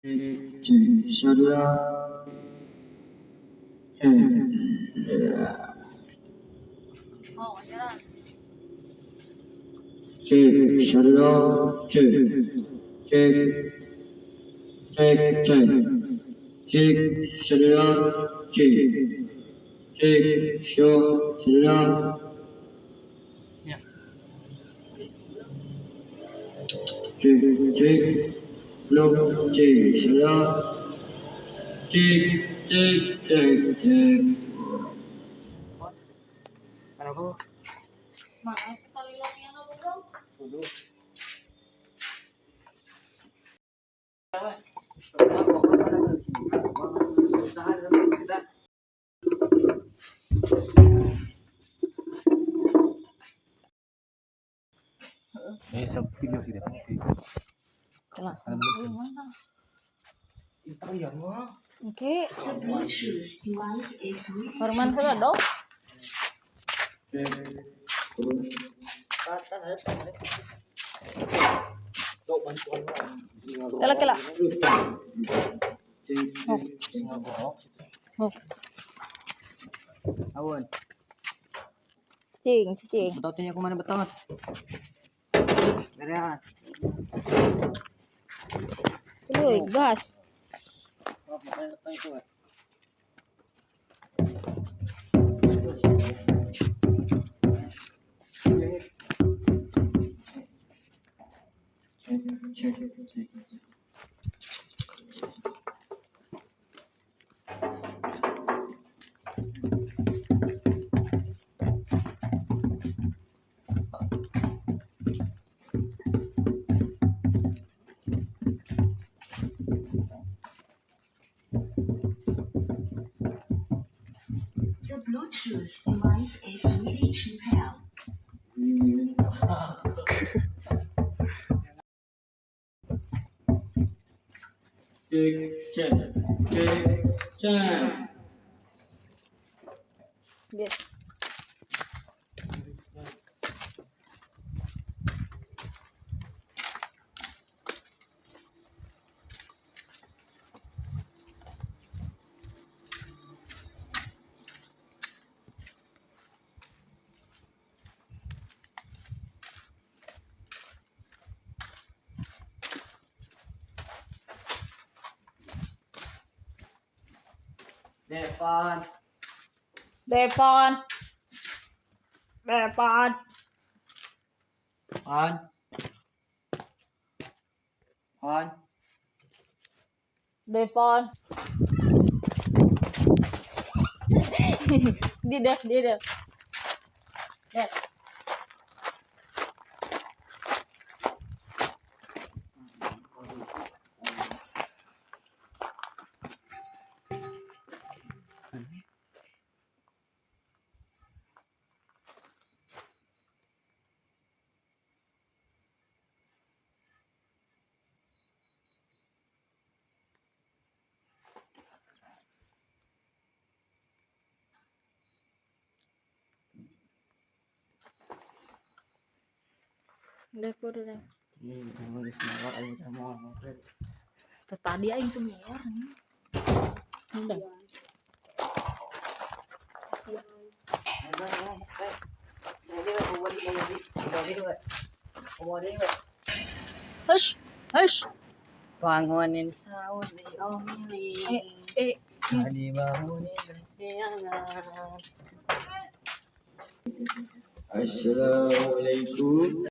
Cek, saudara. Oh, ya. Cek, saudara. Cek, cek, cek, cek. Cek, saudara. Cek, cek, saudara. Ya. Cek, cek, belum, cek, saudara. Cek, cek, cek, cek. Ano ko? Maaf, tali lagi yang goblok. Tudo. Eh, sa video sih dapat. Kelas. Mana? Itu ya mah. Oke. Horman heula dong. Kela kela. Oh. Awan. Cicing, cicing. Betotin aku mana betot? Berean. Tuloy, gas. Oh, makanya betot itu. Cek, cek, cek. The Bluetooth device is ready to pair. Cek, cek, cek, cek. Yes. Depan. Depon. Depon. On. On. Depon. Di deh, di deh. Deh. Depon udah. Ini nulis mawar ayo mau. Tadi aing tuh miar. Udah. Hush, hush. Bangunin sahur diomelin. Eh, eh. Tadi bangunin kesiangan. Assalamualaikum.